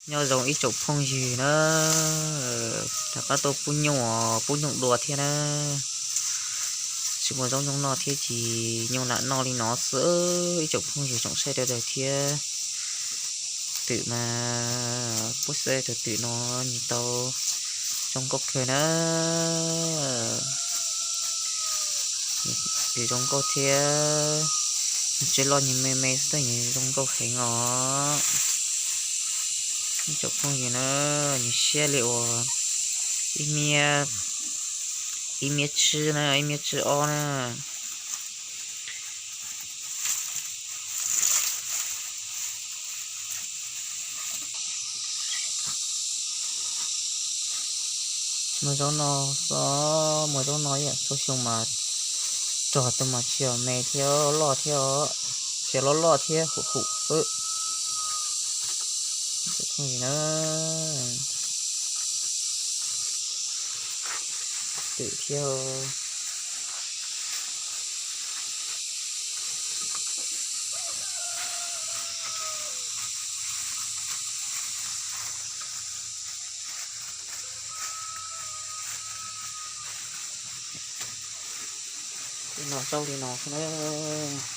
Nyob zoo ib tsoom phooj ywg na, rov qab tuaj pub nyooj, pub nyooj dua thiab na. Tsis muaj zaub nyooj noj thiab ces nyooj lam noj li no xwb ib tsoom phooj ywg tsoom saib sawv daws thiab. Twm mas pub saib rau twm no nws tau zoo nkauj kawg na. Nws zoo nkauj thiab, nws tsev loj nws me me xwb tab nws zoo nkauj heev os. Ib tsoom phooj ywg na, nws siab li uas ib miab, ib miab tsib na, ib miab tsib ob na. Muaj zaub noj xwb, muaj zaub noj ib yam txhua xyoo mas rog tus mas tsis yog me thiab loj thiab os, tsis loj loj thiab hum hum xwb. Twm thiab. Li no zaub li no xwb na.